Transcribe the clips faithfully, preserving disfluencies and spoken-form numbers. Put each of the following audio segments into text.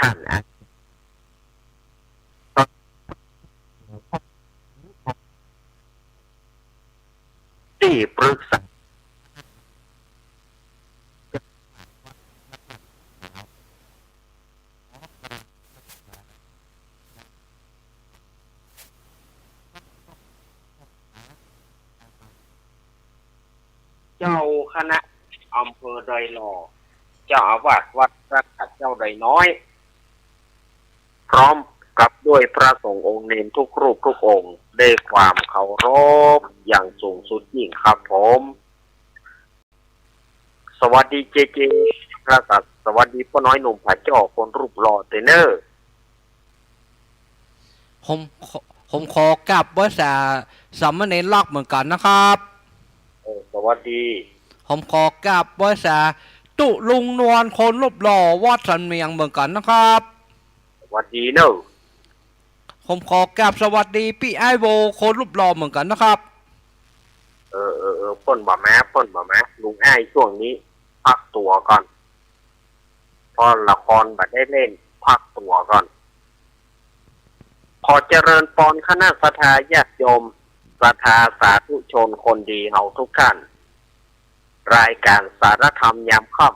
ท่านอาจารย์ ตี้ปรึกษา เจ้าคณะอำเภอดอยหล่อ เจ้าอาวาสวัดพระธาตุเจ้าดอยน้อย พร้อมกับด้วยพระสงฆ์องค์เณรทุกรูปทุกองค์ ด้วยความเคารพอย่างสูงสุดยิ่งครับผม สวัสดีเจเจ พระศักดิ์ สวัสดีป้อน้อยหนุ่มผาจ้อ คนรูปหล่อเตอะเน่อ ผมขอ ผมขอกราบไหว้สาสามเณรลักษณ์เหมือนกันนะครับ เออ สวัสดี ผมขอกราบไหว้สาตุ๊ลุงนวล คนรูปหล่อวัดสันเมียงเหมือนกันนะครับ สวัสดีเน่อ ผมขอกราบสวัสดีปี้อ้ายโว คนรูปหล่อเหมือนกันนะครับ เออ เออ เออ เปิ้นบ่มา เปิ้นบ่มา ลุงอ้ายช่วงนี้พักตั๋วก่อน เพราะละครบ่ได้เล่น พักตั๋วก่อน ขอเจริญปอนคณะศรัทธาญาติโยม ศรัทธาสาธุชนคนดีเฮาทุกท่าน รายการสารธรรมยามค่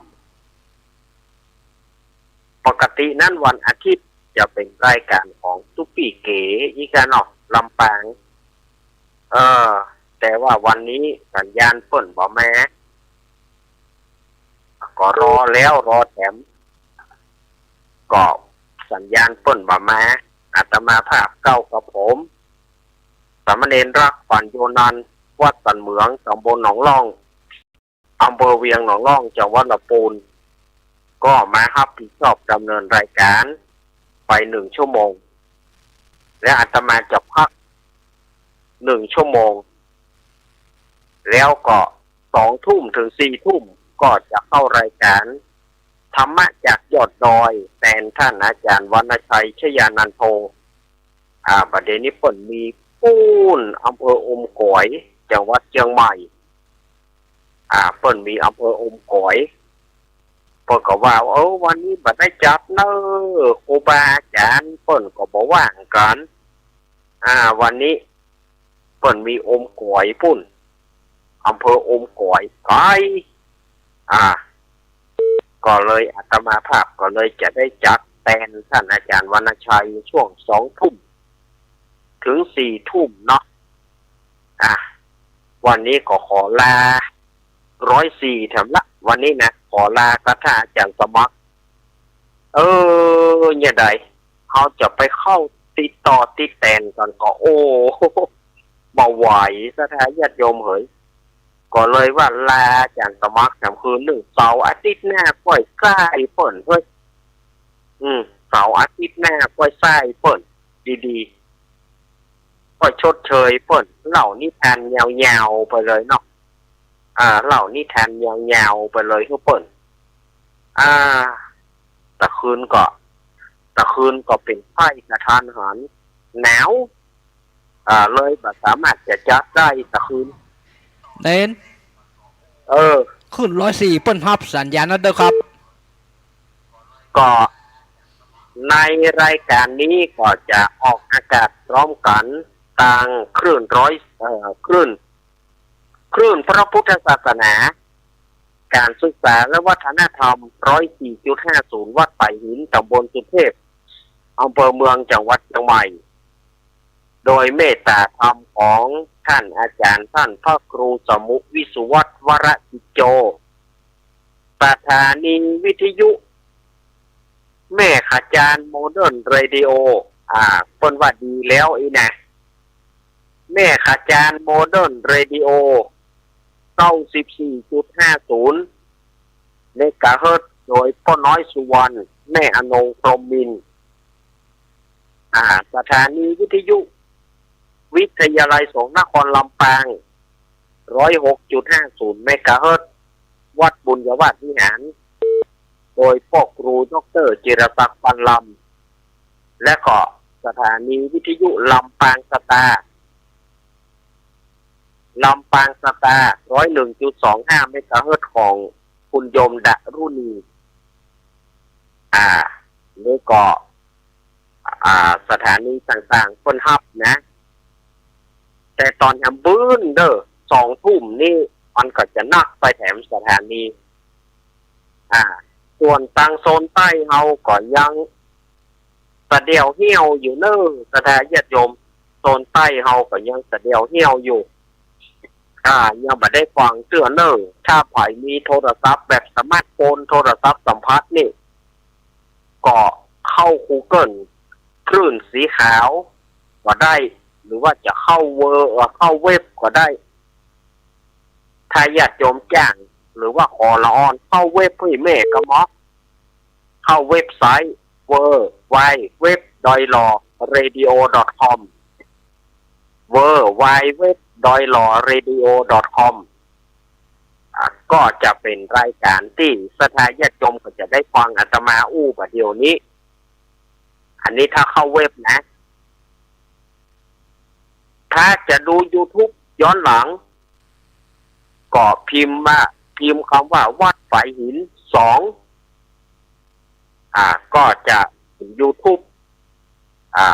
ำ ปกตินั้นวันอาทิตย์จะเป๋นรายการของตุ๊ปี้เก๋อีกอะเนาะ ลำปาง เออ แต่ว่าวันนี้สัญญาณเปิ้นบ่มา ก็รอแล้วรอแถม ก็สัญญาณเปิ้นบ่มา อาตมาภาพเก้ากับผม สามเณรรัก ขวัญโยนันท์ วัดสันเหมือง ตำบลหนองล่อง อำเภอเวียงหนองล่อง จังหวัดลำปูน ก็มาฮับผิดชอบดำเนินรายการไปหนึ่งชั่วโมง และอาตมาจะพักหนึ่งชั่วโมง แล้วก็สองทุ่มถึงสี่ทุ่มก็จะเข้ารายการธรรมะจากยอดดอย แตนท่านอาจารย์วรรณชัย ชยานันโท อ่า บ่าเดี่ยวนี้เปิ้นมีปู๊น อำเภออมก๋อย จังหวัดเจียงใหม่ อ่า เปิ้นมีอำเภออมก๋อย เปิ้นก็ว่า เออ วันนี้บ่ได้จัดเน่อ ครูบาอาจ๋ารย์เปิ้นก็บ่ว่างกั๋น อ่า วันนี้เปิ้นมีอมก๋อยปู๊น อำเภออมก๋อยไก๋ อ่า ก็เลยอาตมาภาพก็เลยจะได้จัดแตนท่านอาจารย์วรรณชัยช่วงสองทุ่มถึงสี่ทุ่มเนาะ อ่ะ วันนี้ก็ขอลาร้อยสี่แถมละ วันนี้นะ ขอลาศรัทธาอาจารย์สมัคร เออ เนี่ยใด เฮาจะไปเข้าติดต่อติดแตนกั๋นก็ โอ้ บ่ไหว ศรัทธาญาติโยมเหย ก็เลยว่าลาอาจารย์สมัครแถมคืนนึ่ง เสาร์อาทิตย์หน้าก้อยใส่เปิ้นเฮ้ย อืม เสาร์อาทิตย์หน้าก้อยใส่เปิ้นดีๆ ก้อยชดเชยเปิ้น เล่านิทานยาวๆ ไปเลยเนาะ อ่า เล่านิทานยาวๆ ไปเลยหื้อเปิ้น อ่า ตะคืนก็ ตะคืนก็เป๋นไข้กะทันหัน หนาว อ่า เลยบ่สามารถจะจัดได้ตะคืน เณร เออ คลื่นร้อยสี่เปิ้นฮับสัญญาณนะเด้อครับ ก็ในรายการนี้ก็จะออกอากาศพร้อมกั๋นตางคลื่นร้อย เอ่อ คลื่น คลื่นพระพุทธศาสนา การศึกษาและวัฒนธรรม ร้อยสี่จุดห้าศูนย์ วัดป่ายหิน ตำบลสุเทพ อำเภอเมือง จังหวัดเชียงใหม่ โดยเมตตาธรรมของท่านอาจารย์ ท่านพระครูสมุ วิสุวัฒน์ วรกิจโจ สถานีวิทยุ แม่ขจารย์โมเดิร์นเรดิโอ อ่า เปิ้นว่าดีแล้วอี้นะ แม่ขจารย์โมเดิร์นเรดิโอ เก้าสิบสี่จุดห้าศูนย์ เมกะเฮิรตซ์ โดยป้อน้อยสุวรรณ แม่อนง พรหมมินทร์ อ่า สถานีวิทยุ วิทยาลัยสงฆ์นครลำปาง ร้อยหกจุดห้าศูนย์ เมกะเฮิรตซ์ วัดบุญญาวาสวิหาร โดยป้อครูด็อกเตอร์จิรศักดิ์ ปันลำ และก็สถานีวิทยุลำปางสตาร์ ลำปางสตาร์ ร้อยหนึ่งจุดสองห้า เมกะเฮิรตซ์ ของคุณโยมดารุณี อ่า นี่ก็ อ่า สถานีต่างๆ เปิ้นฮับนะ แต่ต๋อนแหมบึ้นเน่อ สองทุ่มนี่ มันก็จะนักไปแถมสถานี อ่า ส่วนตางโซนใต้เฮาก็ยังสะเดี่ยวเหี่ยวอยู่เน่อ ศรัทธาญาติโยม โซนใต้เฮาก็ยังสะเดี่ยวเหี่ยวอยู่ อ่า ยังบ่ได้ฟังเตื้อเน่อ ถ้าใผมีโทรศัพท์แบบสมาร์ทโฟน โทรศัพท์สัมผัสนี่ ก็เข้ากูเกิล คลื่นสีขาวก็ได้ หรือว่าจะเข้าเวอร์ เอ่อ เข้าเว็บก็ได้ ถ้าญาติโยมจ้าง หรือว่าขอละอ่อนเข้าเว็บหื้อแม่ก็เหมาะ เข้าเว็บไซต์ ดับเบิลยู ดับเบิลยู ดับเบิลยู ดอท ดอยหล่อ เรดิโอ ดอท คอม ดับเบิลยู ดับเบิลยู ดับเบิลยู ดอท ดอยหล่อ เรดิโอ ดอท คอม อ่ะ ก็จะเป๋นรายก๋านตี้ศรัทธาญาติโยมก็จะได้ฟังอาตมาอู้บ่าเดี่ยวนี้ อันนี้ถ้าเข้าเว็บนะ ถ้าจะดูยูทูบย้อนหลัง ก็พิมพ์ว่า พิมพ์กำว่าวัดฝายหินสอง อ่า ก็จะเป๋นยูทูบ อ่า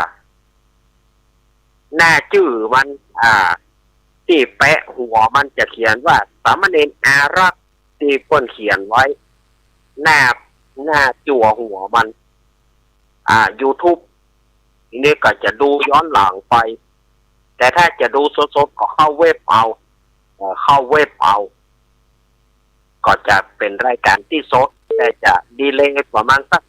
หน้าจื้อมัน อ่า ตี้แปะหัวมันจะเขียนว่าสามเณรอารักษ์ ตี้เปิ้นเขียนไว้ หน้า หน้าจั่วหัวมัน อ่า ยูทูบ ทีนี้ก็จะดูย้อนหลังไป แต่ถ้าจะดูสดๆ ก็เข้าเว็บเอา เอ่อ เข้าเว็บเอา ก็จะเป๋นรายก๋านตี้สด แต่จะดีเลย์ประมาณสัก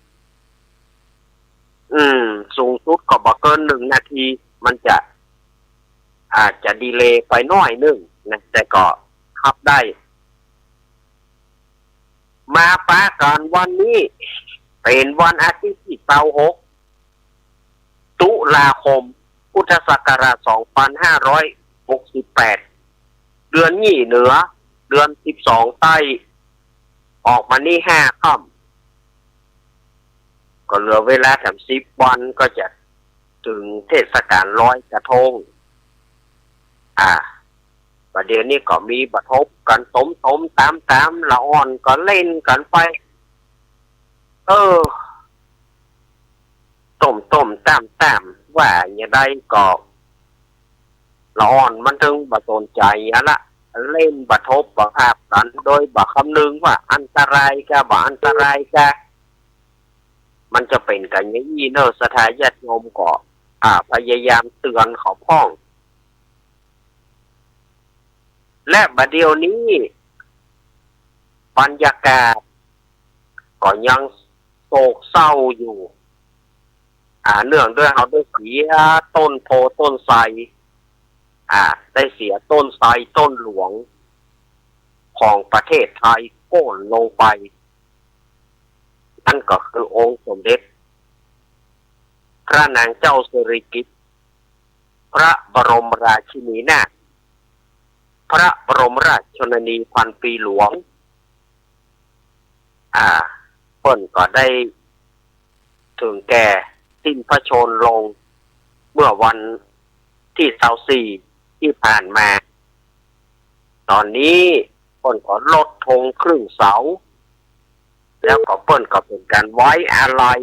อืม สูงสุดก็บ่เกินหนึ่งนาที มันจะ อาจจะดีเลย์ไปหน้อยนึ่งนะ แต่ก็ฮับได้ มาปะกั๋นวันนี้ เป๋นวันอาทิตย์ตี้ซาวหก ตุลาคม พุทธศักราชสองพันห้าร้อยหกสิบแปด เดือนยี่เหนือ เดือนสิบสองใต้ ออกมานี่ห้าค่ำ ก็เหลือเวลาแถมสิบวันก็จะเถิงเทศกาลลอยกระทง อ่า บ่าเดี่ยวนี้ก็มีบ่าทบกั๋นต๋มๆ ต๋ามๆ ละอ่อนก็เล่นกั๋นไป เออ ต๋มๆ ต๋ามๆ ว่าอย่างใดก็ ละอ่อนมันเถิงบ่สนใจ๋อะละ เล่นบ่าทบบ่าพลาดกั๋น โดยบ่คำนึงว่าอันตรายกาบ่อันตรายกา มันจะเป๋นกั๋นอย่างอี้เน่อ ศรัทธาญาติโยมก็ อ่า พยายามเตือนเขาพ่อง และบ่าเดี่ยวนี้ บรรยากาศก็ยังโศกเศร้าอยู่ อ่า เนื่องด้วยเฮาได้เสียต้นโพธิ์ต้นไทร อ่า ได้เสียต้นไทรต้นหลวงของประเทศไทยโค่นลงไป นั่นก็คือองค์สมเด็จพระนางเจ้าสิริกิติ์ พระบรมราชินีนาถ พระบรมราชชนนีพันปีหลวง อ่า เปิ้นก็ได้เถิงแก่สิ้นพระชนม์ลง เมื่อวันตี้ซาวสี่ตี้ผ่านมา ต๋อนนี้เปิ้นก็ลดธงครึ่งเสา แล้วก็เปิ้นก็เป๋นก๋านไว้อาลัย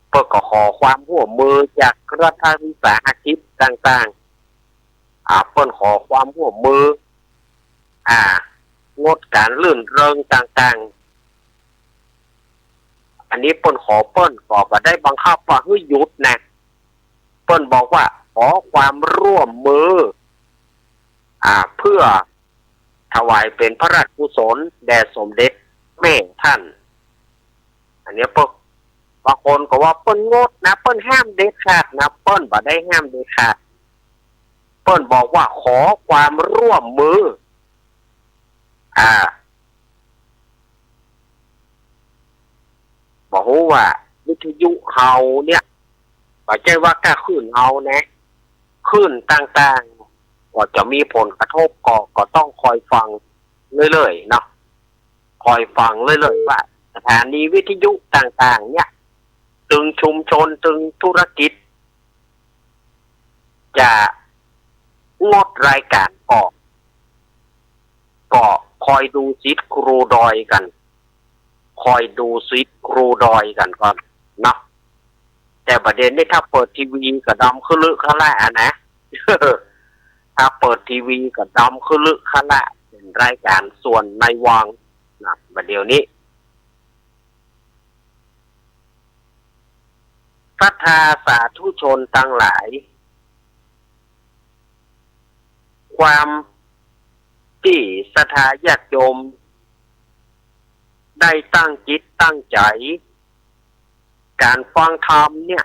เปิ้นก็ขอความฮ่วมมือจากรัฐวิสาหกิจต่างๆ อ่า เปิ้นขอความฮ่วมมือ อ่า งดก๋านรื่นเริงต่างๆ อันนี้เปิ้นขอ เปิ้นก็บ่ได้บังคับว่าหื้อหยุดนะ เปิ้นบอกว่าขอความร่วมมือ อ่า เพื่อถวายเป๋นพระราชกุศลแด่สมเด็จแม่ท่าน อันนี้เปิ้น บางคนก็ว่าเปิ้นงดนะ เปิ้นห้ามเด็ดขาดนะ เปิ้นบ่ได้ห้ามเด็ดขาด เปิ้นบอกว่าขอความร่วมมือ อ่า บ่ฮู้ว่าวิทยุเฮาเนี่ย บ่ใจ้ว่าก้าคลื่นเฮานะ คลื่นต่างๆ ก็จะมีผลกระทบ ก็ ก็ต้องคอยฟังเรื่อยๆ เนาะ คอยฟังเรื่อยๆ ว่าสถานีวิทยุต่างๆ เนี่ย ตึงชุมชน ตึงธุรกิจ จะงดรายก๋านออก ก็คอยดูสิทธิ์ครูดอยกั๋น คอยดูสิครูดอยกั๋นก่อนเนาะ แต่บ่าเดี่ยวนี้ถ้าเปิดทีวีก็ดำคึลึคะละอะนะ ถ้าเปิดทีวีก็ดำคึลึคะละ เป๋นรายก๋านส่วนในวังนะ บ่าเดี่ยวนี้ ศรัทธาสาธุชนตังหลาย ความตี้ศรัทธาญาติโยมได้ตั้งจิตตั้งใจ๋ ก๋านฟังธรรมเนี่ย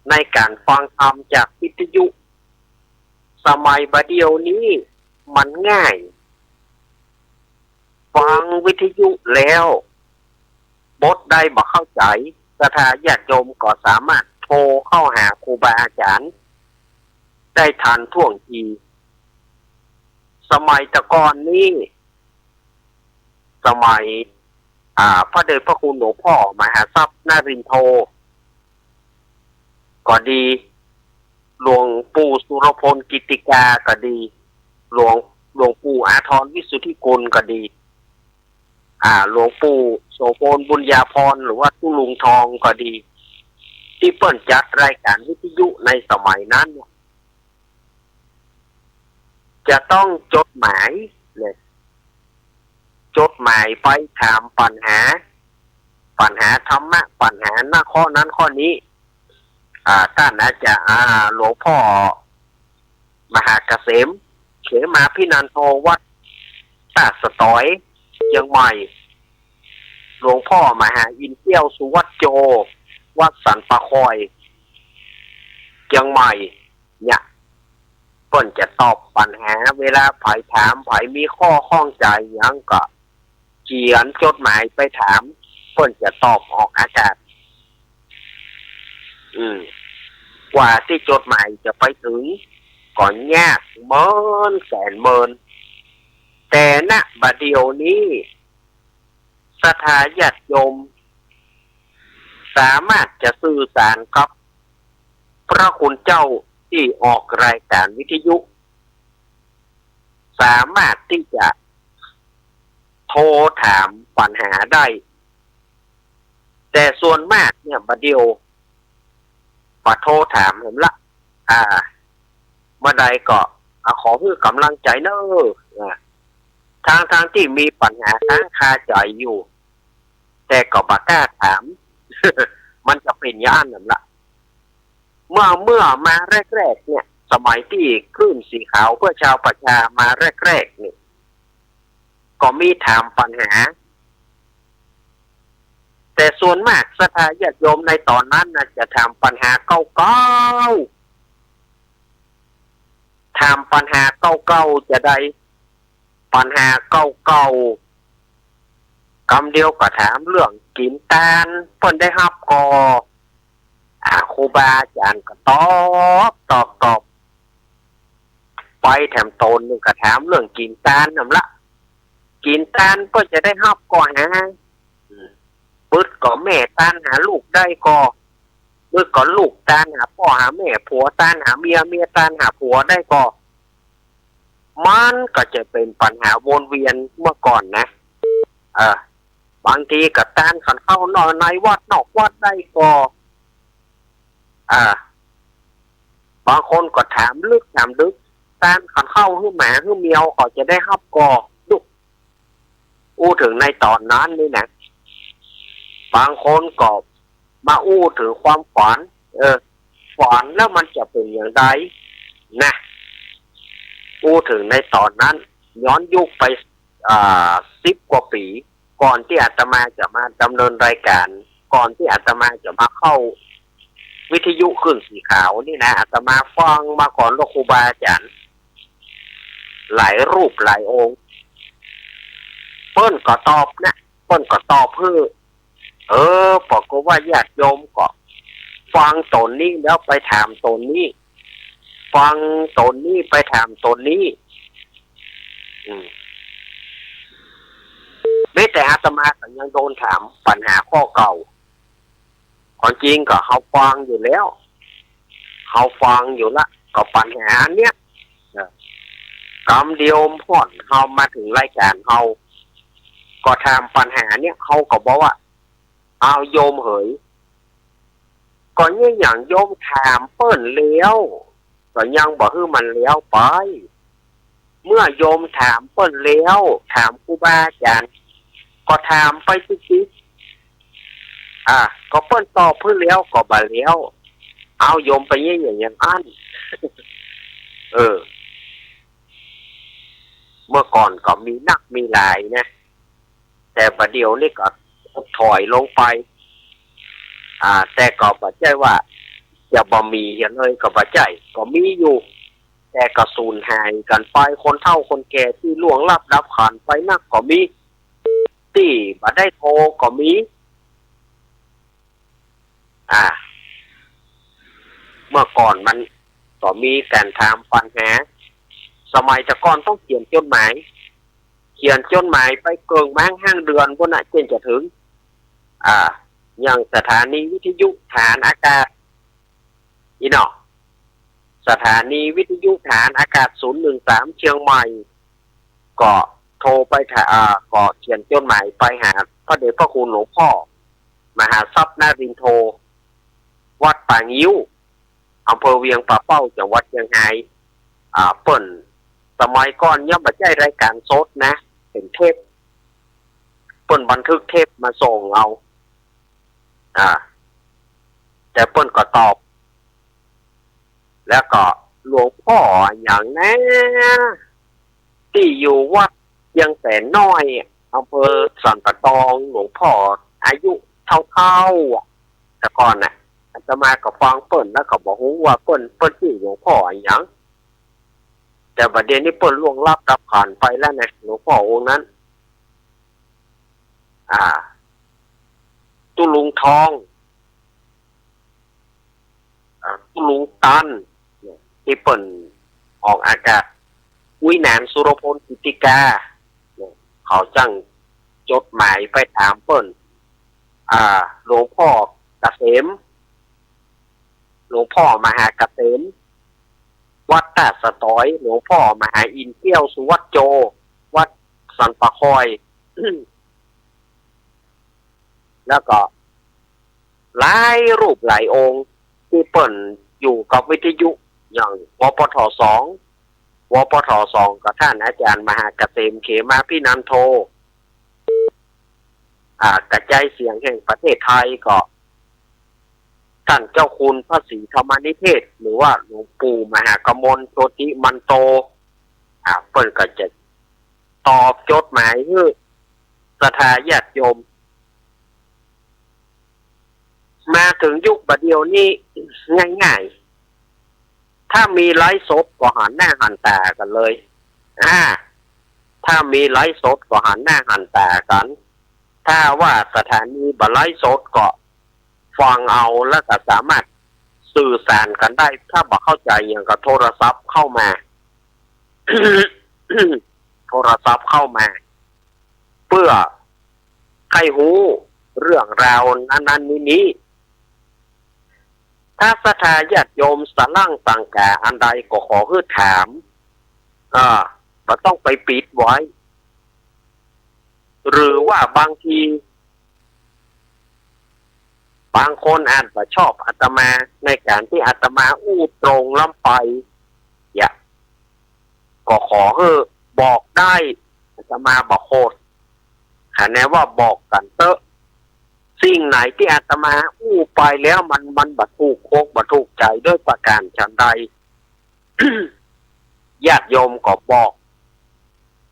ในก๋านฟังธรรมจากวิทยุ สมัยบ่าเดี่ยวนี้มันง่าย ฟังวิทยุแล้ว บทใดบ่เข้าใจ๋ ศรัทธาญาติโยมก็สามารถโทรเข้าหาครูบาอาจ๋ารย์ได้ทันท่วงที สมัยแต่ก่อนนี้ สมัย อ่า พระเดชพระคุณหลวงพ่อมหาทรัพย์นรินทร์โท ก็ดี หลวงปู่สุรพลกิตติกาก็ดี หลวง หลวงปู่อาทรวิสุทธิกุลก็ดี อ่า หลวงปู่โสภณบุญญาภรณ์ หรือว่าตุ๊ลุงทองก็ดี ตี้เปิ้นจัดรายก๋านวิทยุในสมัยนั้นเนี่ย จะต้องจดหมายเนี่ย จดหมายไปถามปัญหา ปัญหาธรรมะ ปัญหาหน้าข้อนั้นข้อนี้ อ่า ต้านอาจ๋ารย์ อ่า หลวงพ่อมหาเกษม เขมาภินันโท วัดต้าสะตอย เจียงใหม่ หลวงพ่อมหาอินทร์ เตี้ยวสุวัตโจ วัดสันป่าคอย เจียงใหม่ เนี่ย เปิ้นจะตอบปัญหา เวลาใผถาม ใผมีข้อข้องใจ๋หยังก็ เขียนจดหมายไปถาม เปิ้นจะตอบออกอากาศ อืม กว่าตี้จดหมายจะไปเถิง ก็ยากเมินแสนเมิน แต่ ณ บ่าเดี่ยวนี้ ศรัทธาญาติโยม สามารถจะสื่อสารกับพระคุณเจ้าตี้ออกรายก๋านวิทยุ สามารถตี้จะโทรถามปัญหาได้ แต่ส่วนมากเนี่ย บ่าเดี่ยว บ่โทรถามแหมละ อ่า เมื่อใดก็ อ่า ขอหื้อก๋ำลังใจ๋เน่อ อ่า ตังๆ ตี้มีปัญหาค้างคาใจ๋อยู่ แต่ก็บ่กล้าถาม มันจะเป๋นอย่างอั้นแหมละ เมื่อ เมื่อมาแรกๆ เนี่ย สมัยตี้คลื่นสีขาวเพื่อชาวประชามาแรกๆ เนี่ย ก็มีถามปัญหา แต่ส่วนมากศรัทธาญาติโยมในต๋อนนั้นนะ จะถามปัญหาเก่าๆ ถามปัญหาเก่าๆ จะได้ ปัญหาเก่าๆ กำเดียวก็ถามเรื่องกิ๋นตาน เปิ้นได้ฮับก่อ อ่า ครูบาอาจ๋ารย์ก็ตอบ ตอบ ตอบ ไปแถมต๋นนึ่งก็ถามเรื่องกิ๋นตานนั่นละ กิ๋นตานเปิ้นจะได้ฮับก่อหา อืม ปึดก่อแม่ตานหาลูกได้ก่อ ปึดก่อลูกตานหาป้อหาแม่ ผัวตานหาเมีย เมียตานหาผัวได้ก่อ มันก็จะเป๋นปัญหาวนเวียนเมื่อก่อนนะ เออ บางทีก็ตานขันเข้านอกในวัดนอกวัดได้ก่อ อ่า บางคนก็ถามลึกถามดึก ตานขันเข้าหื้อหมาหื้อแมวเขาจะได้ฮับก่อ ดุ อู้เถิงในต๋อนนั้นนี่นะ บางคนก็มาอู้เถิงความฝัน เออ ฝันแล้วมันจะเป๋นอย่างใดนะ อู้เถิงในต๋อนนั้น ย้อนยุคไป อ่า สิบกว่าปี๋ ก่อนตี้อาตมาจะมาดำเนินรายก๋าน ก่อนตี้อาตมาจะมาเข้าวิทยุคลื่นสีขาวนี่นะ อาตมาฟังมาก่อนแล้วครูบาอาจ๋ารย์ หลายรูปหลายองค์ เปิ้นก็ตอบนะ เปิ้นก็ตอบหื้อ เออ ปรากฏว่าญาติโยมก็ฟังต๋นนี้แล้วไปถามต๋นนี้ ฟังต๋นนี้ไปถามต๋นนี้ อืม แม้แต่อาตมาก็ยังโดนถามปัญหาข้อเก่า ความจริงก็เฮาฟังอยู่แล้ว เฮาฟังอยู่ละ ก็ปัญหาอันเนี้ย เออ กำเดียวพ่อนเฮามาเถิงรายก๋านเฮา ก็ถามปัญหาเนี่ย เขาก็บอกว่า อ้าว โยมเหย ก็เนี่ยหยังโยมถามเปิ้นแล้ว ก็ยังบ่หื้อมันแล้วไป เมื่อโยมถามเปิ้นแล้ว ถามครูบาอาจ๋ารย์ ก็ถามไปติดๆ อ่า ก็เปิ้นตอบหื้อแล้วก็บ่แล้ว อ้าว โยมไปเนี่ยหยังอย่างอั้น เออ เมื่อก่อนก็มีนักมีหลายนะ แต่บ่าเดี่ยวนี้ก็ถอยลงไป อ่า แต่ก็บ่ใจ้ว่าจะบ่มีเหียเลย ก็บ่ใจ้ ก็มีอยู่ แต่ก็สูญหายกั๋นไป คนเฒ่าคนแก่ตี้ล่วงลับดับขันไปนักก็มี ตี้บ่ได้โทรก็มี อ่า เมื่อก่อนมันก็มีก๋านถามปัญหา สมัยแต่ก่อนต้องเขียนจดหมาย เขียนจดหมายไปเกิ่งม้างห้างเดือนปู้นน่ะ จึ่งจะถึง อ่า อย่างสถานีวิทยุฐานอากาศ อี้เนาะ สถานีวิทยุฐานอากาศศูนย์หนึ่งสามเชียงใหม่ ก็โทรไปถา- อ่า ก็เขียนจดหมายไปหาพระเดชพระคุณหลวงพ่อมหาทรัพย์นรินทร์โท วัดป่างิ้ว อำเภอเวียงป่าเป้า จังหวัดเชียงราย อ่า เปิ้น สมัยก่อนยังบ่ใจ้รายการสดนะ เป๋นเทป เปิ้นบันทึกเทปมาส่งเอา อ่า แต่เปิ้นก็ตอบ แล้วก็หลวงพ่อหยังนะ ตี้อยู่วัดเชียงแสนน้อย อำเภอสันป่าตอง หลวงพ่ออายุเฒ่าๆ อะ แต่ก่อนน่ะ อาตมาก็ฟังเปิ้นแล้วก็บ่ฮู้ว่าเปิ้น เปิ้นจื้อหลวงพ่ออะหยัง แต่บ่าเดี่ยวนี้เปิ้นล่วงลับดับขันไปแล้วนะ หลวงพ่อองค์นั้น อ่า ตุ๊ลุงทอง อ่า ตุ๊ลุงตัน เนี่ย ตี้เปิ้นออกอากาศ อุ๊ยหนาน สุรพลกิตติกา เนี่ย เขาจั้งจดหมายไปถามเปิ้น อ่า หลวงพ่อเกษม หลวงพ่อมหาเกษม วัดต้าสะตอย หลวงพ่อมหาอินทร์ เตี้ยวสุวัตโจ วัดสันป่าคอย แล้วก็หลายรูปหลายองค์ ตี้เปิ้นอยู่กับวิทยุ อย่าง วปท สอง วปท สอง ก็ต้านอาจ๋ารย์มหาเกษม เขมาภินันโท อ่า กระจายเสียงแห่งประเทศไทยก็ ต้านเจ้าคุณพระศรีธรรมนิเทศ หรือว่าหลวงปู่มหากมลโชติมันโต อ่า เปิ้นก็จะตอบจดหมายหื้อศรัทธาญาติโยม มาเถิงยุคบ่าเดี่ยวนี้ง่ายๆ ถ้ามีไลฟ์สดก็หันหน้าหันต๋ากั๋นเลย อ่า ถ้ามีไลฟ์สดก็หันหน้าหันต๋ากั๋น ถ้าว่าสถานีบ่ไลฟ์สดก็ฟังเอา แล้วก็สามารถสื่อสารกั๋นได้ ถ้าบ่เข้าใจ๋หยังก็โทรศัพท์เข้ามา โทรศัพท์เข้ามา เปื้อใค่ฮู้เรื่องราวนั้นๆ นี้ๆ ถ้าศรัทธาญาติโยมสะหลั้งสังกาอันใดก็ขอหื้อถาม อ่า บ่ต้องไปปิดไว้ หรือว่าบางที บางคนอาจบ่ชอบอาตมาในก๋านตี้อาตมาอู้ตรงล้ำไป เยียะ ก็ขอหื้อบอกได้ อาตมาบ่โขด คะแนนว่าบอกกั๋นเต๊อะ สิ่งไหนตี้อาตมาอู้ไปแล้วมัน มันบ่ถูกอกบ่ถูกใจ๋ด้วยประก๋านฉันใด ญาติโยมก็บอก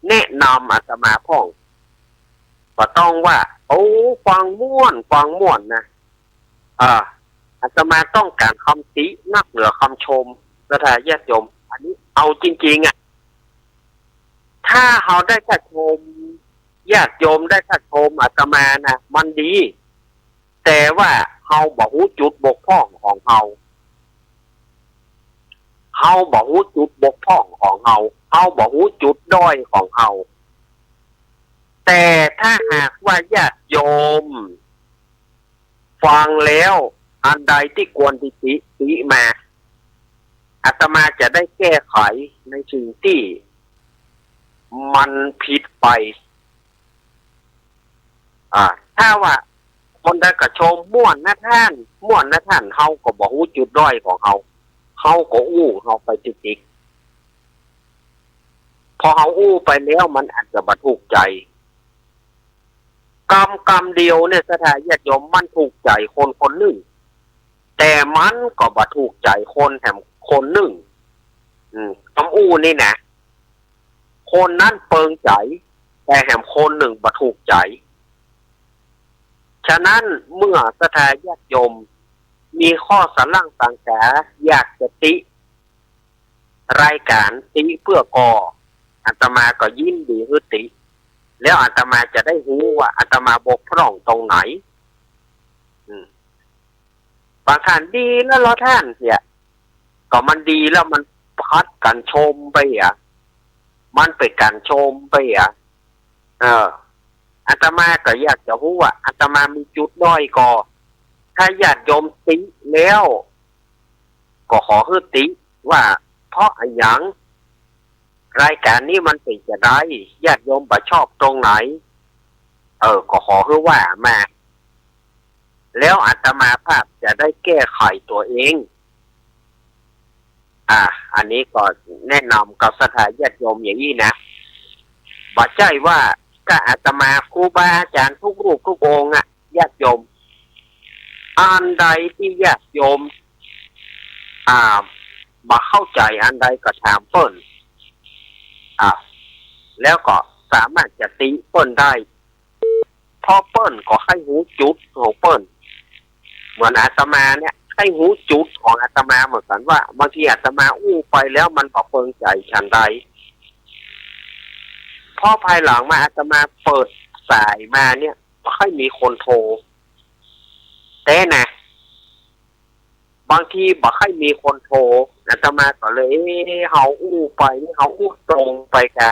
แนะนำอาตมาพ่อง บ่ต้องว่า โอ้ ฟังม่วน ฟังม่วนนะ อ่า อาตมาต้องก๋านกำตินักเหนือกำชม ศรัทธาญาติโยม อันนี้เอาจริงๆ อะ ถ้าเฮาได้กระชม ญาติโยมได้กระชมอาตมานะ มันดี แต่ว่าเฮาบ่ฮู้จุดบกพร่องของเฮา เฮาบ่ฮู้จุดบกพร่องของเฮา เฮาบ่ฮู้จุดด้อยของเฮา แต่ถ้าหากว่าญาติโยมฟังแล้ว อันใดตี้ควรติ ติ ติมา อาตมาจะได้แก้ไขในสิ่งตี้มันผิดไป อ่า ถ้าว่าคนใดก็ชมม่วนนะต้าน ม่วนนะต้าน เฮาก็บ่ฮู้จุดด้อยของเฮา เฮาก็อู้เฮาไปติกๆ พอเฮาอู้ไปแล้วมันอาจจะบ่ถูกใจ๋ กำกำเดียวเนี่ย ศรัทธาญาติโยม มันถูกใจ๋คนคนนึ่ง แต่มันก็บ่ถูกใจ๋คนแหมคนนึ่ง อืม กำอู้นี่นะ คนนั้นเปิงใจ๋ แต่แหมคนนึ่งบ่ถูกใจ๋ ฉะนั้นเมื่อศรัทธาญาติโยมมีข้อสะหลั่งสังขารอยากจะติ รายก๋านติเปื้อก่อ อาตมาก็ยินดีหื้อติ แล้วอาตมาจะได้ฮู้ว่าอาตมาบกพร่องตรงไหน อืม บางต้านดีแล้วเหรอต้านเสีย ก็มันดีแล้วมันพัดกั๋นชมไปอะ มันเป๋นก๋านชมไปอะ เออ อาตมาก็อยากจะฮู้ว่าอาตมามีจุดด้อยก่อ ถ้าญาติโยมติแล้ว ก็ขอหื้อติว่าเพราะอะหยัง รายก๋านนี้มันเป๋นจะใด ญาติโยมบ่ชอบตรงไหน เออ ก็ขอหื้อว่ามา แล้วอาตมาภาพจะได้แก้ไขตั๋วเอง อ่า อันนี้ก็แนะนำกับศรัทธาญาติโยมอย่างอี้นะ บ่ใจ้ว่าก็อาตมาครูบาอาจ๋ารย์ทุกรูปทุกองค์อะ ญาติโยม อันใดตี้ญาติโยม อ่า บ่เข้าใจ๋อันใดก็ถามเปิ้น อ่า แล้วก็สามารถจะติเปิ้นได้ เพราะเปิ้นก็ใค่ฮู้จุดของเปิ้น เหมือนอาตมาเนี่ย ใค่ฮู้จุดของอาตมาเหมือนกั๋นว่า บางทีอาตมาอู้ไปแล้วมันบ่เปิงใจ๋ฉันใด พอภายหลังมาอาตมาเปิดสายมาเนี่ย บ่ใค่มีคนโทร แต๊นะ บางทีบ่ใค่มีคนโทร อาตมาก็เลย เอ๊ะ เฮาอู้ไปนี่ เฮาอู้ตรงไปกา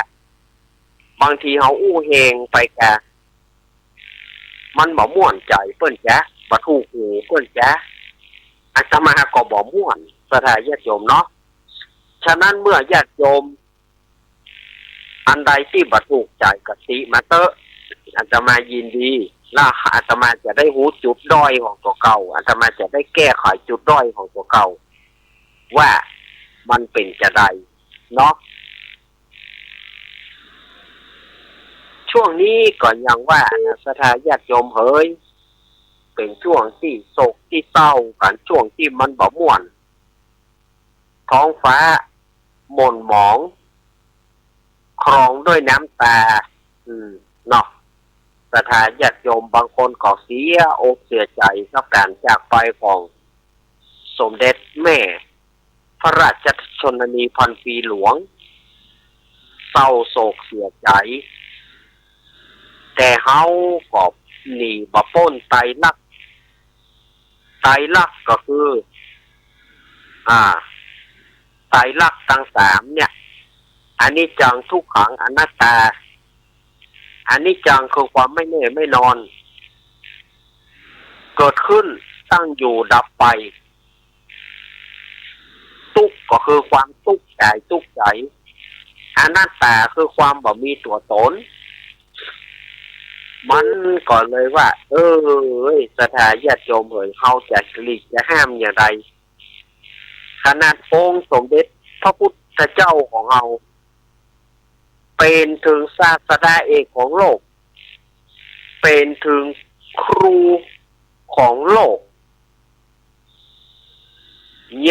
บางทีเฮาอู้แฮงไปกา มันบ่ม่วนใจ๋เปิ้นจ๊ะ บ่ถูกหูเปิ้นจ๊ะ อาตมาก็บ่ม่วน ศรัทธาญาติโยมเนาะ ฉะนั้นเมื่อญาติโยม อันใดตี้บ่ถูกใจ๋ก็ติมาเต๊อะ อาตมายินดี แล้วอาตมาจะได้ฮู้จุดด้อยของตั๋วเก่า อาตมาจะได้แก้ไขจุดด้อยของตั๋วเก่า ว่ามันเป๋นจะใดเนาะ ช่วงนี้ก็อย่างว่านะ ศรัทธาญาติโยมเหย เป๋นช่วงตี้โศกตี้เศร้ากั๋น ช่วงตี้มันบ่ม่วน ท้องฟ้าหม่นหมอง คลองด้วยน้ำตา อืม เนาะ ศรัทธาญาติโยมบางคนก็เสียอกเสียใจ๋กับก๋านจากไปของสมเด็จแม่พระราชชนนีพันปีหลวง เศร้าโศกเสียใจ๋ แต่เฮาก็หนีบ่ป๊นไตรลักษณ์ ไตรลักษณ์ก็คือ อ่า ไตรลักษณ์ตังสามเนี่ย อนิจจัง ทุกขัง อนัตตา อนิจจังคือความไม่แน่ไม่นอน เกิดขึ้น ตั้งอยู่ ดับไป ตุ๊กข์ก็คือความตุ๊กข์ก๋ายตุ๊กข์ใจ๋ อนัตตาคือความบ่มีตั๋วตน มันก็เลยว่า เอ้ย ศรัทธาญาติโยมเหย เฮาจะหลีกจะห้ามอย่างใด ขนาดองค์สมเด็จพระพุทธเจ้าของเฮา เป๋นเถิงศาสดาเอกของโลก เป๋นเถิงครูของโลก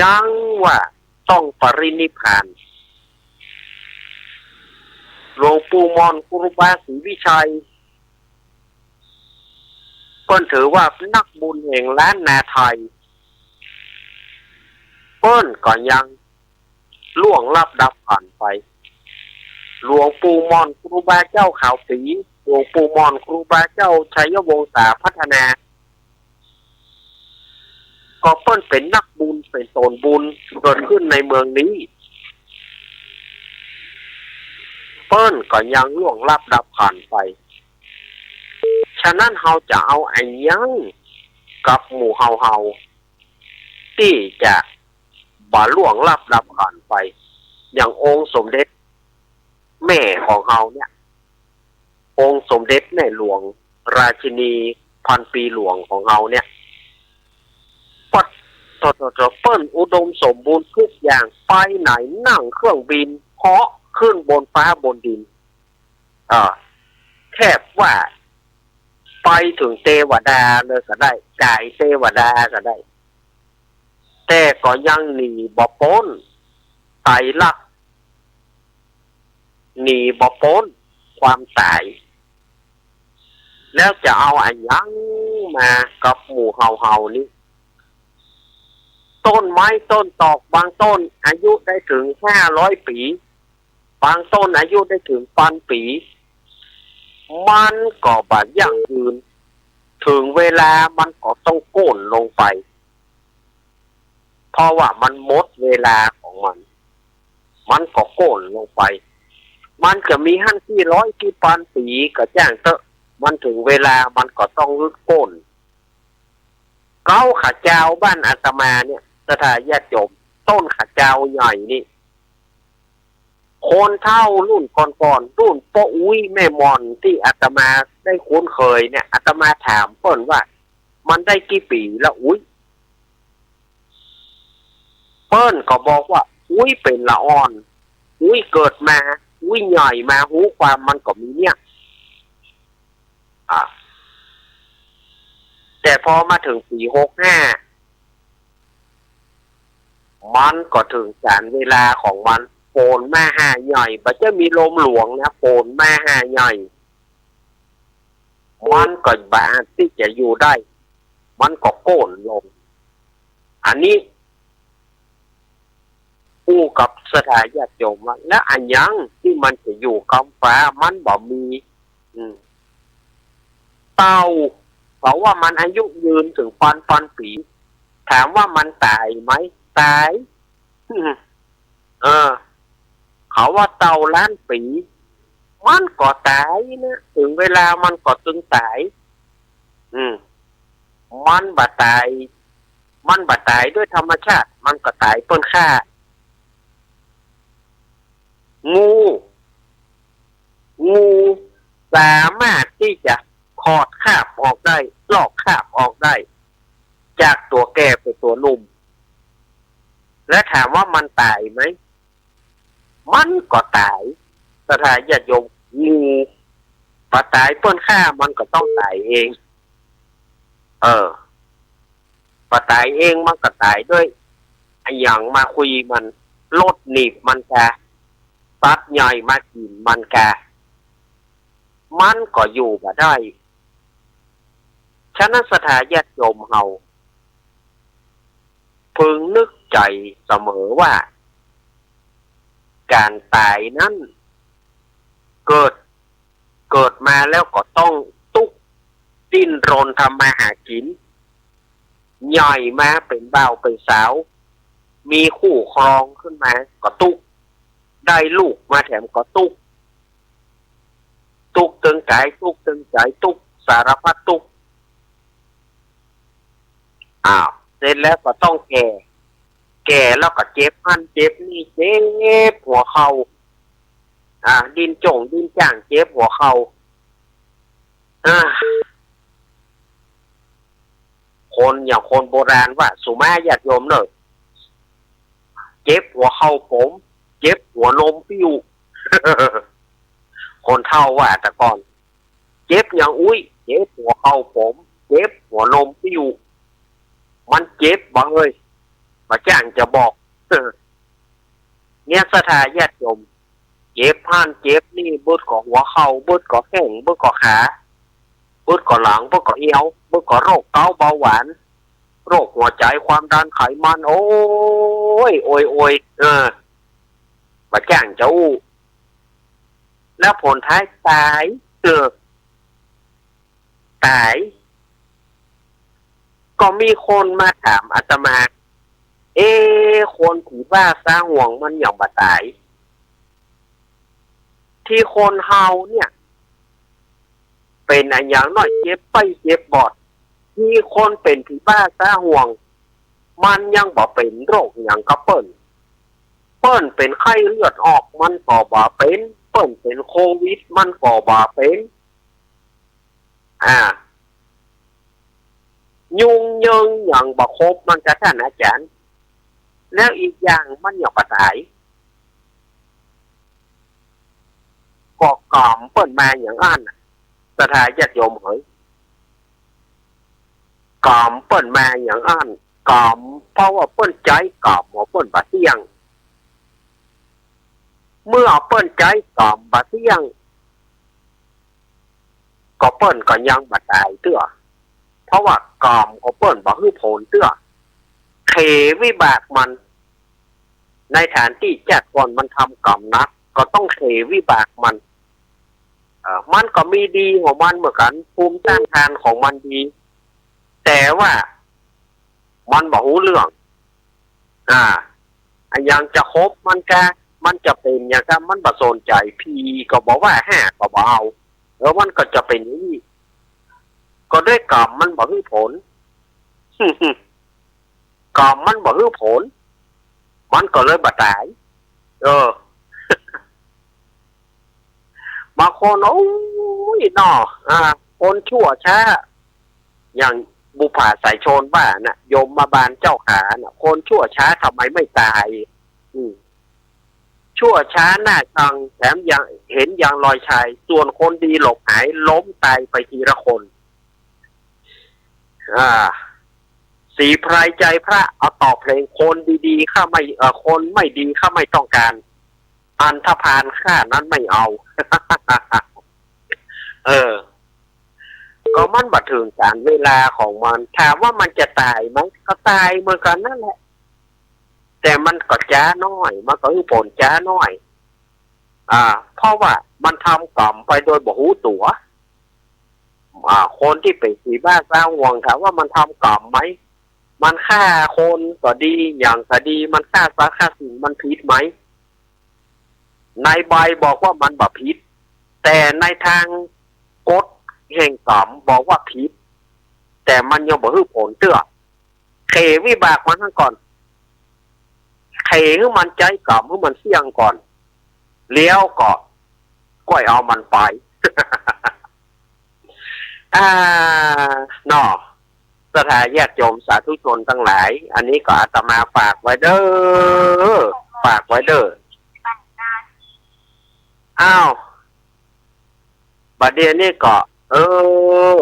ยังว่าต้องปรินิพพาน หลวงปู่หม่อนครูบาศรีวิชัย เปิ้นถือว่านักบุญแห่งล้านนาไทย เปิ้นก็ยังล่วงลับดับขันไป หลวงปู่หม่อนครูบาเจ้าขาวสี หลวงปู่หม่อนครูบาเจ้าชัยวงศาพัฒนา ก็เปิ้นเป๋นนักบุญ เป๋นโตนบุญ เกิดขึ้นในเมืองนี้ เปิ้นก็ยังล่วงลับดับขันไป ฉะนั้นเฮาจะเอาอะหยังกับหมู่เฮาเฮา ตี้จะบ่ล่วงลับดับขันไป อย่างองค์สมเด็จแม่ของเฮาเนี่ย องค์สมเด็จแม่หลวง ราชินีพันปีหลวงของเฮาเนี่ย ปัด โถ่ๆๆ เปิ้นอุดมสมบูรณ์ทุกอย่าง ไปไหนนั่งเครื่องบิน เหาะขึ้นบนฟ้าบนดิน อ่า แทบว่าไปเถิงเตวดาเลยก็ได้ ก๋ายเตวดาก็ได้ แต่ก็ยังหนีบ่ป๊นไตรลักษณ์ หนีบ่ป๊นความต๋าย แล้วจะเอาอะหยังมากับหมู่เฮาๆ นี่ ต้นไม้ต้นตอกบางต้นอายุได้เถิงห้าร้อยปี๋ บางต้นอายุได้เถิงปันปี๋ มันก็บ่ยั่งยืน เถิงเวลามันก็ต้องโค่นลงไป เพราะว่ามันหมดเวลาของมัน มันก็โค่นลงไป มันจะมีหั้นกี่ร้อยกี่ปันปี๋ก็จ้างเต๊อะ มันเถิงเวลามันก็ต้องโค่น เก๊าขาเจ้าบ้านอาตมาเนี่ย ศรัทธาญาติโยม ต้นขาเจ้าใหญ่นี่ คนเฒ่ารุ่นก่อนๆ รุ่นป้ออุ๊ยแม่หม่อนตี้อาตมาได้คุ้นเคยเนี่ย อาตมาถามเปิ้นว่า มันได้กี่ปี๋ละอุ๊ย เปิ้นก็บอกว่า อุ๊ยเป๋นละอ่อน อุ๊ยเกิดมา อุ๊ยใหญ่มา ฮู้ความมันก็มีเนี่ย อ่ะ แต่พอมาเถิงปี๋หกห้า มันก็เถิงกาลเวลาของมัน ฝนมาหาใหญ่ บ่ใจ้มีลมหลวงนะ ฝนมาหาใหญ่ มันก็บ่อาจตี้จะอยู่ได้ มันก็โค่นลง อันนี้ อู้กับศรัทธาญาติโยมว่า แล้วอะหยังตี้มันจะอยู่กำฟ้า มันบ่มี อืม เต่า เขาว่ามันอายุยืนเถิงปันปันปี๋ ถามว่ามันต๋ายไหม ต๋าย อืม เออ เขาว่าเต่าล้านปี๋ มันก็ต๋ายนะ เถิงเวลามันก็ตึงต๋าย อืม มันบ่ต๋าย มันบ่ต๋ายด้วยธรรมชาติ มันก็ต๋ายเปิ้นฆ่า งู งูสามารถตี้จะถอดคราบออกได้ ลอกคราบออกได้ จากตั๋วแก่ไปตั๋วหนุ่ม และถามว่ามันต๋ายไหม มันก็ต๋าย ศรัทธาญาติโยม งูบ่ต๋ายเปิ้นฆ่า มันก็ต้องต๋ายเอง เออ บ่ต๋ายเอง มันก็ต๋ายด้วยอะหยังมาคุยมัน รถหนีบมันกา สัตว์ใหญ่มากิ๋นมันกา มันก็อยู่บ่ได้ ฉะนั้นศรัทธาญาติโยมเฮา พึงนึกใจ๋เสมอว่า ก๋านต๋ายนั้น เกิด เกิดมาแล้วก็ต้องตุ๊ก ดิ้นรนทำมาหากิ๋น ใหญ่มาเป๋นบ่าวเป๋นสาว มีคู่ครองขึ้นมาก็ตุ๊ก ได้ลูกมาแถมก็ตุ๊ก ตุ๊กเติงก๋าย ตุ๊กเติงใจ๋ ตุ๊กสารพัดตุ๊ก อ้าว เสร็จแล้วก็ต้องแก่ แก่แล้วก็เจ็บหั้นเจ็บนี่ เจ็บหัวเข่า อ่า ดิ้นจ่งดิ้นจ้าง เจ็บหัวเข่า อ่า คนอย่างคนโบราณว่า สุมาญาติโยมเน่อ เจ็บหัวเข่าป๋ม เจ็บหัวนมปิ้ว คนเฒ่าว่าแต่ก่อน เจ็บหยังอุ๊ย เจ็บหัวเข่าป๋ม เจ็บหัวนมปิ้ว มันเจ็บบ่าเฮ้ย บ่าจ้างจะบอก เนี่ยศรัทธาญาติโยม เจ็บหั้นเจ็บนี่ เบิดก่อหัวเข่า เบิดก่อแข้ง เบิดก่อขา เบิดก่อหลัง เบิดก่อเอว เบิดก่อโรคเกาต์เบาหวาน โรคหัวใจ๋ ความดัน ไขมัน โอ๊ย โอย โอย เออ บ่าจ้างจะอู้ แล้วผลท้ายต๋าย เออ ต๋าย ก็มีคนมาถามอาตมา เอ๊ะ คนผีบ้าซาห่วงมันหยังบ่ต๋าย ตี้คนเฮาเนี่ย เป๋นอะหยังน้อย เจ็บไปเจ็บบอด ตี้คนเป๋นผีบ้าซาห่วง มันยังบ่เป๋นโรคหยังกับเปิ้น เปิ้นเป๋นไข้เลือดออก มันก็บ่เป๋น เปิ้นเป๋นโควิด มันก็บ่เป๋น อ่า ยุงเยิงหยังบ่ครบมันกาต้านอาจ๋ารย์ แล้วอีกอย่างมันหยังบ่ต๋าย ก็ก๋อมเปิ้นมาหยังอั้นน่ะ ศรัทธาญาติโยมเหย ก๋อมเปิ้นมาหยังอั้น ก๋อม เพราะว่าเปิ้นใจ๊ก๋อมว่าเปิ้นบ่เตี้ยง เมื่อเปิ้นใจ๊ก๋อมบ่เตี้ยง ก็เปิ้นก็ยังบ่ต๋ายเตื้อ เพราะว่าก๋อมของเปิ้นบ่หื้อผลเตื้อ เขวิบากมัน ในฐานตี้จาติก่อนมันทำก๋อมหนัก ก็ต้องเขวิบากมัน เอ่อ มันก็มีดีของมันเหมือนกั๋น ภูมิต้านทานของมันดี แต่ว่ามันบ่ฮู้เรื่อง อ่า อะหยังจะครบมันกา มันจะเป๋นหยังกา มันบ่สนใจ๋ ผีก็บ่ว่า ฮ้าก็บ่เอา เออ มันก็จะเป๋นอย่างนี้ ก็ด้วยก๋อมมันบ่หื้อผล ก๋อมมันบ่หื้อผล มันก็เลยบ่ต๋าย เออ บางคน โอ๊ย เนาะ อ่า คนชั่วช้า อย่างบุปผาสายชนว่าน่ะ ยมบาลเจ้าขาน่ะ คนชั่วช้าทำไมไม่ตาย อืม ชั่วช้าหน้าชัง แถมยังเห็นยังลอยชาย ส่วนคนดีหลบหาย ล้มตายไปทีละคน อ่า ศรีไพรใจพระ เอาต่อเพลง คนดีๆ ข้าไม่ เอ่อ คนไม่ดีข้าไม่ต้องการ อันธพาลข้านั้นไม่เอา เออ ก็มันบ่เถิงก๋าลเวลาของมัน ถามว่ามันจะต๋ายไหม ก็ต๋ายเหมือนกั๋นนั่นแหละ แต่มันก็จ๊าน้อย มันก็หื้อผลจ๊าน้อย อ่า เพราะว่ามันทำก๋อมไปโดยบ่ฮู้ตั๋ว อ่า คนตี้เป๋นผีบ้าสร้างห่วง ถามว่ามันทำก๋อมไหม มันฆ่าคนก็ดี หยังก็ดี มันฆ่าสัตว์ฆ่าสิ่ง มันผิดไหม ในใบบอกว่ามันบ่ผิด แต่ในตางกฎแห่งก๋อมบอกว่าผิด แต่มันยังบ่หื้อผลเตื้อ เขวิบากมันหั้นก่อน เขหื้อมันใจ๊ก๋อม หื้อมันเสี้ยงก่อน แล้วก็ก้อยเอามันไป อ่า เนาะ ศรัทธาญาติโยมสาธุชนตังหลาย อันนี้ก็อาตมาฝากไว้เด้อ ฝากไว้เด้อ อ้าว บัดเดี๋ยวนี้ก็ เออ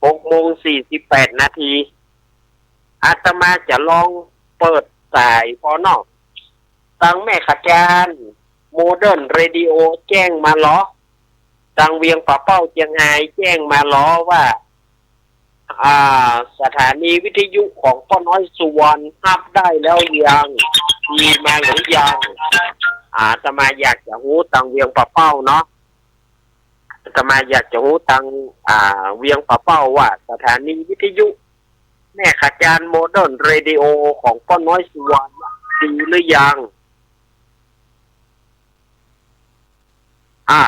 หกโมงสี่สิบแปดนาที อาตมาจะลองเปิดสายปอเนาะ ตังแม่ขจารย์ โมเดิร์นเรดิโอ แจ้งมาลอ ตังเวียงป่าเป้าเจียงฮายแจ้งมาลอว่า อ่า สถานีวิทยุของป้อน้อยสุวรรณฮับได้แล้วยัง มีมาหรือยัง อาตมาอยากจะฮู้ตังเวียงป่าเป้าเนาะ อาตมาอยากจะฮู้ตัง อ่า เวียงป่าเป้าว่าสถานีวิทยุแม่ขจารย์โมเดิร์นเรดิโอของป้อน้อยสุวรรณดีหรือยัง อ่ะ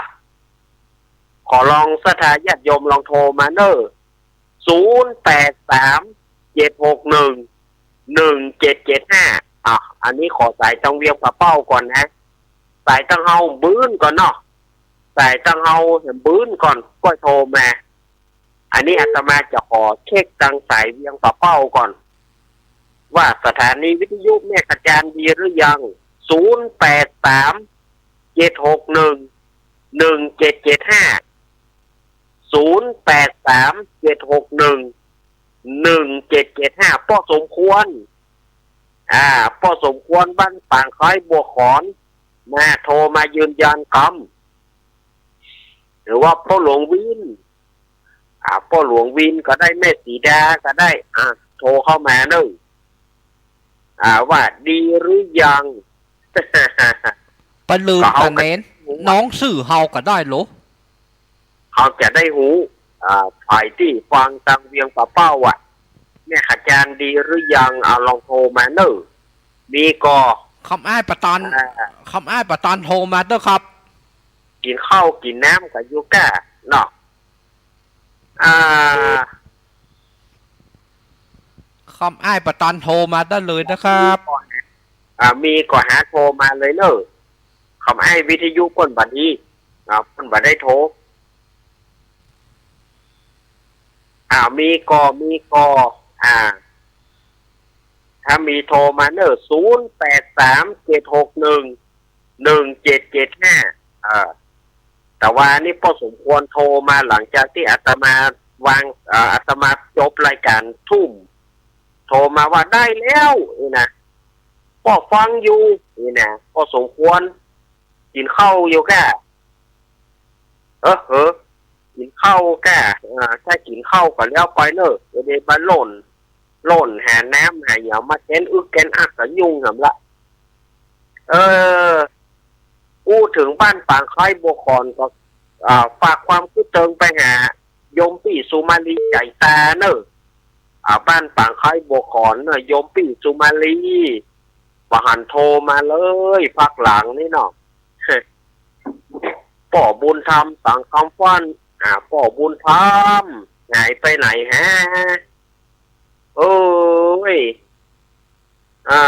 ขอลองศรัทธาญาติโยมลองโทรมาเน้อ ศูนย์แปดสาม เจ็ดหกหนึ่ง หนึ่งเจ็ดเจ็ดห้า อ่ะ อันนี้ขอสายตังเวียงป่าเป้าก่อนนะ สายตังเฮาบื้นก่อนเนาะ สายตังเฮาแหมบื้นก่อน ก้อยโทรมา อันนี้อาตมาจะขอเช็คตังสายเวียงป่าเป้าก่อน ว่าสถานีวิทยุแม่ขจารย์ดีหรือยัง ศูนย์แปดสาม เจ็ดหกหนึ่ง หนึ่งเจ็ดเจ็ดห้า ศูนย์แปดสาม เจ็ดหกหนึ่ง หนึ่งเจ็ดเจ็ดห้า ป้อสมควร อ่า ป้อสมควรบ้านปางคอยบัวขอน มาโทรมายืนยันกำ หรือว่าป้อหลวงวิน อ่า ป้อหลวงวินก็ได้ แม่สีดาก็ได้ อ่า โทรเข้ามาเน้อ อ่า ว่าดีหรือยัง ปะลืม ก็เฮา ตะเนน ก็ น้องสื่อเฮาก็ได้โหล เฮาจะได้ฮู้ อ่า ใผตี้ฟังตังเวียงป่าเป้าอ่ะ แม่ขจารย์ดีหรือยัง เอาลองโทรมาเน้อ มีก่อ คำอ้ายประตาน อ่า คำอ้ายประตานโทรมาเน้อครับ กิ๋นข้าวกิ๋นน้ำกั๋นอยู่ก้าเนาะ อ่า คำอ้ายประตานโทรมาได้เลยนะครับ อ่า มีก่อหาโทรมาเลยเน้อ คำอ้ายวิทยุเปิ้นบ่ดี อ่า เปิ้นบ่ได้โทร อ้าว มีก่อ มีก่อ อ่า ถ้ามีโทรมาเน่อ ศูนย์แปดสาม เจ็ดหกหนึ่ง หนึ่งเจ็ดเจ็ดห้า เออ แต่ว่านี่ป้อสมควรโทรมาหลังจากตี้อาตมาวาง เอ่อ อาตมาจบรายก๋านทุ่ม โทรมาว่า "ได้แล้ว" นี่นะ "ป้อฟังอยู่" นี่นะ ป้อสมควร "กิ๋นข้าวอยู่ก้า" เออ เออ "กิ๋นข้าวก้า" อ่า ถ้ากิ๋นข้าวก็แล้วไปเน่อ จะได้มาล่น ล่นหาน้ำหาหยังมาแกนอึกแกนอักก็ยุ่งหำละ เออ อู้เถิงบ้านป๋างคล้ายบัวขอนก็ อ่า ฝากความคิดเถิงไปหาโยมปี้สุมาลี ใจ๋ตาเน่อ อ่า บ้านป๋างคล้ายบัวขอนเน่อ โยมปี้สุมาลี บ่หันโทรมาเลย พักหลังนี่เนาะ ป้อบุญธรรม สังคำฟ้อน อ่า ป้อบุญธรรม หายไปไหนฮะ เอ้ย อ่า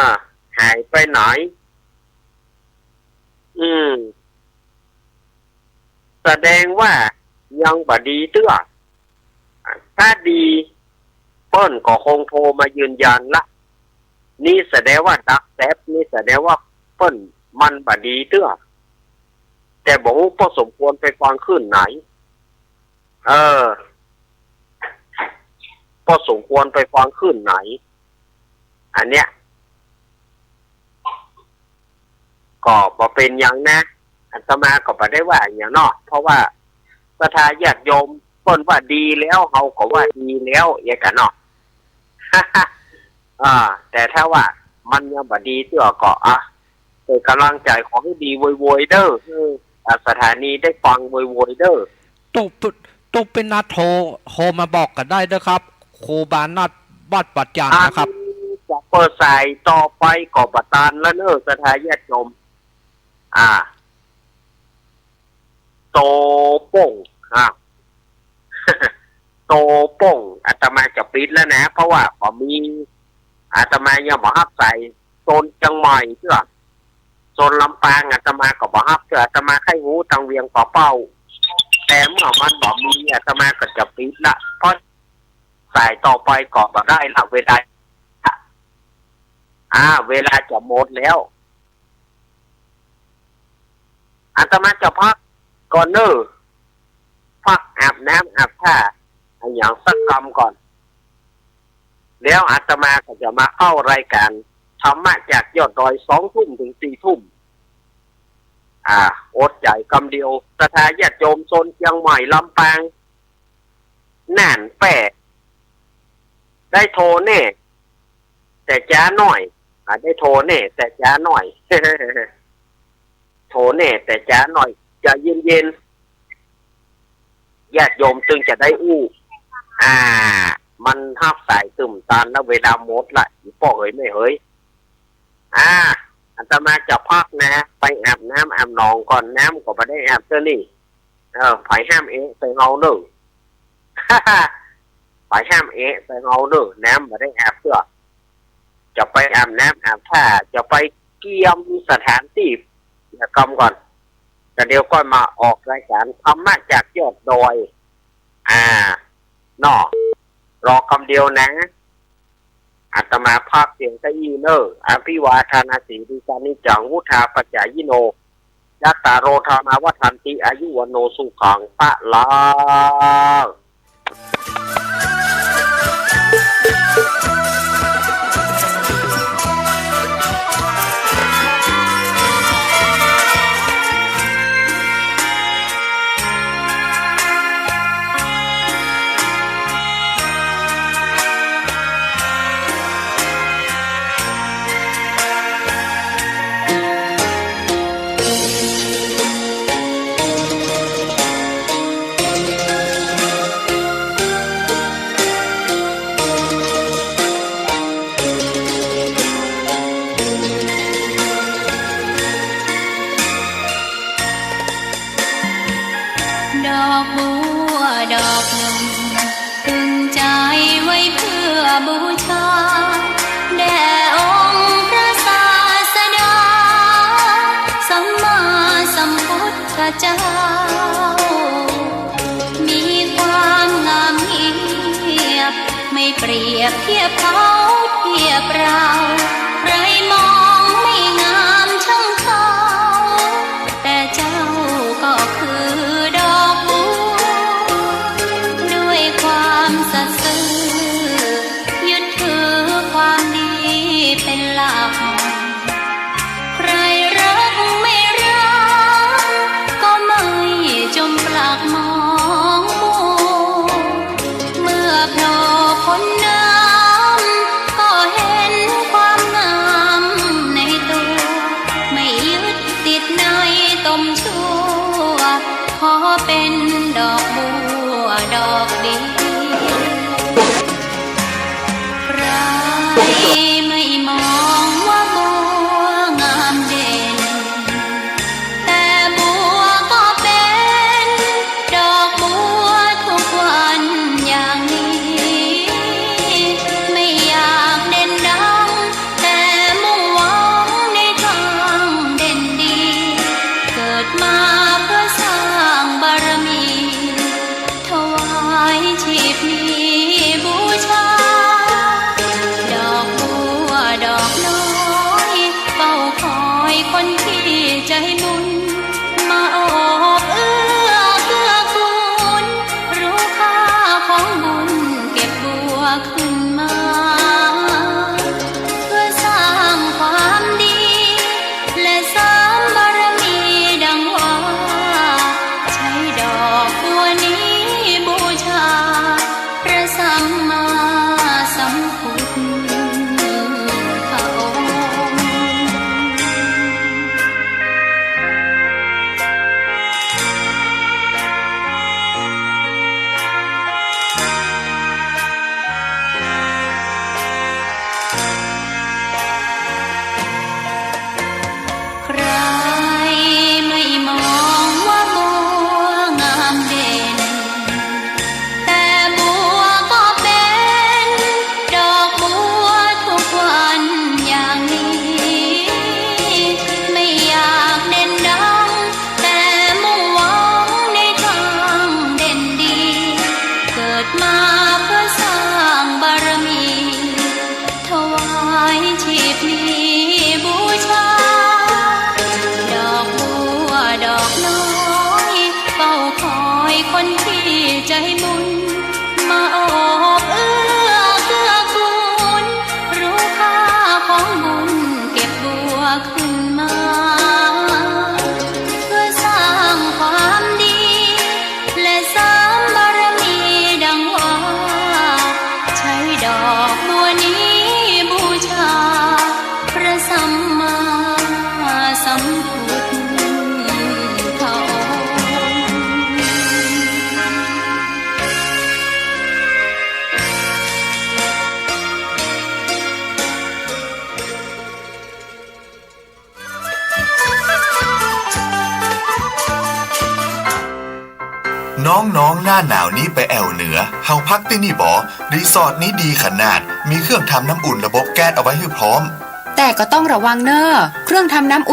หายไปไหน อืม แสดงว่ายังบ่ดีเตื้อ ถ้าดี เปิ้นก็คงโทรมายืนยันละ นี่แสดงว่าดักแต๊บ นี่แสดงว่าเปิ้นมันบ่ดีเตื้อ แต่บ่ฮู้ป้อสมควรไปฟังคลื่นไหน เออ ป้อสมควรไปฟังคลื่นไหน อันเนี้ย ก็บ่เป๋นหยังนะ อาตมาก็บ่ได้ว่าหยังเนาะ เพราะว่าศรัทธาญาติโยมเปิ้นว่าดีแล้ว เฮาก็ว่าดีแล้ว เอียกันเนาะ อ่า แต่ถ้าว่ามันยังบ่ดีเตื้อก็ อ่ะ เป๋นก๋ำลังใจ๋ ขอหื้อดีโวยๆ เน่อ หื้อ อ่า สถานีได้ฟังโวยๆ เน่อ ตุ๊ก ตุ๊กเป๋นนัดโทร โทรมาบอกกั๋นได้เน่อครับ ครูบานัดวัดป่าจ๋านนะครับ จะเปิดสายต่อไปก็บ่ตันแล้วเน่อ ศรัทธาญาติโยม อ่า โตโป้ง อ่า โตโป้ง อาตมาจะปิดแล้วนะ เพราะว่าบ่มี อาตมายังบ่ฮับสายโซนเจียงใหม่เตื้อ โซนลำปาง อาตมาก็บ่ฮับเตื้อ อาตมาใค่ฮู้ตังเวียงป่าเป้า แต่เมื่อมันบ่มี อาตมาก็จะปิดละ เพราะสายต่อไปก็บ่ได้ละ เวลา อ่า เวลาจะหมดแล้ว อาตมาจะพักก่อนเน่อ พักอาบน้ำอาบท่าอะหยังสักกำก่อน แล้วอาตมาก็จะมาเข้ารายการธรรมะจากยอดดอย สองทุ่มถึงสี่ทุ่ม อ่า อดใจ๋กำเดียว ศรัทธาญาติโยมโซนเจียงใหม่ ลำปาง น่าน แป้ ได้โทรแน่ แต่จ๊าหน้อย อ่า ได้โทรแน่ แต่จ๊าหน้อย โทรแน่ แต่จ๊าหน้อย ใจ๋เย็นๆ ญาติโยมตึงจะได้อู้ อ่า มันฮับสายตึมตันแล้ว เวลาหมดละ อีป้อเหยแม่เหย อ่า อาตมาจะพักนะ ไปอาบน้ำอาบหนองก่อน น้ำก็บ่ได้อาบเตื้อนี่ เออ ใผห้ามเอะใส่เฮาเน่อ ใผห้ามเอะใส่เฮาเน่อ น้ำบ่ได้อาบเตื้อ จะไปอาบน้ำอาบท่า จะไปเกียมสถานตี้ เดี๋ยวกำก่อน แต่เดี๋ยวก็มาออกรายการธรรมะจากยอดดอย อ่า เนาะ รอกำเดียวนะ อาตมาพักเสียงตะอี้เน่อ อภิวาทานาสีลิสานิจจัง วุฑฒาปจจายิโน จัตตาโร ธรรมา วัฑฒันติ อายุ วัณโณ สุขัง พะลัง ไม่เปรียบเทียบเขาเทียบเรา ใครมองไม่งามช่างเขา แต่เจ้าก็คือดอกบัว ด้วยความสัตย์ซื่อ ยึดถือความดีเป็นหลัก ใครรักไม่รัก ก็ไม่จมปลักมองมัว เมื่อโผล่พ้นน้ำ ก็เห็นความงามในตัว ไม่ยึดติดในตมชั่ว ขอเป็นดอกบัวดอกเดียว ใครไม่มองว่าบัวงามเด่น แต่บัวก็เป็นดอกบัวทุกวันอย่างนี้ ไม่อยากเด่นดัง แต่มุ่งหวังในทางเด่นดี เกิดมาเพื่อสร้างบารมี ถวายชีพนี้บูชา ดอกบัวดอกน้อย เฝ้าคอยคนที่ใจบุญ มาโอบเอื้อเกื้อกูล รู้ค่าของบุญ เก็บบัวขึ้นมา เพื่อสร้างความดี และเสริมบารมีดังว่า ใช้ดอกบัวนี้บูชา พระสัมมาสัมพุทธพระองค์ ใครไม่มองว่าบัวงามเด่น แต่บัวก็เป็นดอกบัวทุกวันอย่างนี้ ไม่อยากเด่นดัง แต่มุ่งหวังในทางเด่นดี เกิดมาเพื่อสร้างบารมี ถวายชีพนี้บูชา ดอกบัวดอกน้อย เฝ้าคอยคนที่ใจบุญ มาโอบเอื้อเกื้อกูล รู้ค่าของบุญ เก็บบัวขึ้นมา เพื่อสร้างความดี และเสริมบารมีดังว่า ใช้ดอกบัวนี้บูชา พระสัมมาสัมพุทธพระองค์ น้องๆ หน้าหนาวนี้ไปแอ่วเหนือ เฮาพักตี้นี่บ่ รีสอร์ทนี้ดีขนาด มีเครื่องทำน้ำอุ่นระบบแก๊สเอาไว้หื้อพร้อม แต่ก็ต้องระวังเน่อ เครื่องทำน้ำอุ่น